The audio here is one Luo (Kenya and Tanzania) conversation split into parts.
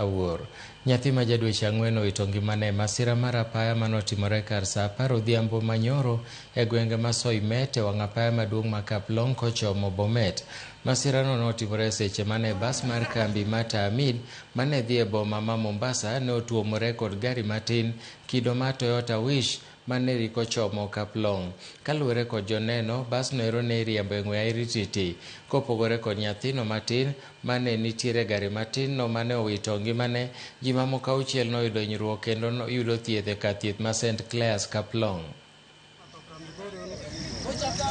Awuor. Nyathi ma ja dweche 4 owito ngimane e masira mar apaya manotimore kar saa 10 odhiambo manyoro e gwenge ma Soimet e wang' apaya maduong' ma Kaplong kochomo Bomet. Masirano notimore e seche mane bas mar kambi ma Taamid mane dhi e boma ma Mombasa ne otuomore kod gari matin kido mar Toyota Wish mane riko chomo Kaplong. Kaluwore kod joneno, bas no ero ne iriembo e ng'we airititi. Kopogore kod nyathino matin mane nitiere gari matin no mane owito ngimane, ji mamoko 6 noyudo hinyruok kendo yudo thieth e kar thieth ma St Clare's Kaplong.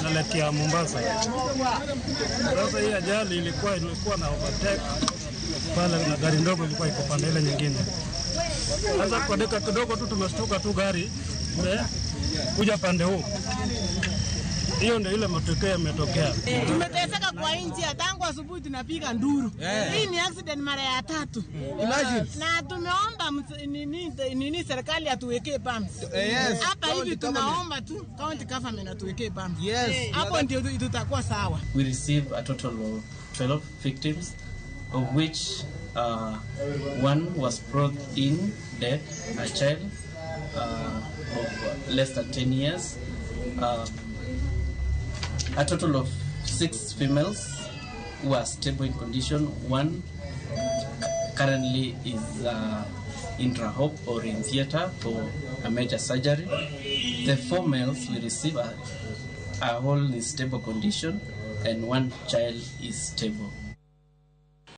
Naelekea Mombasa. Sasa hii ajali ilikuwa na overtake pale na gari ndogo ilikuwa iko pande ile nyingine. Sasa kwa dakika kidogo tu tumeshtuka tu gari kuja pande huu. Hiyo ndio ile matokeo yametokea. Tumeteseka kwa nchi tangu asubuhi tunapiga nduru. Hii ni accident mara ya 3. Imagine. Na tumeomba nini serikali atuwekee pumps. Yes. Hapa hivi County government. tunaomba tu county government atuwekee pumps. Yes. Hapo ndio tutakuwa sawa. We receive a total of 12 victims, of which one was brought in dead, a child of less than 10 years. A total of 6 females who are stable in condition. One currently is intra-op or in theater for a major surgery. The 4 males we receive are all in stable condition, and 1 child is stable.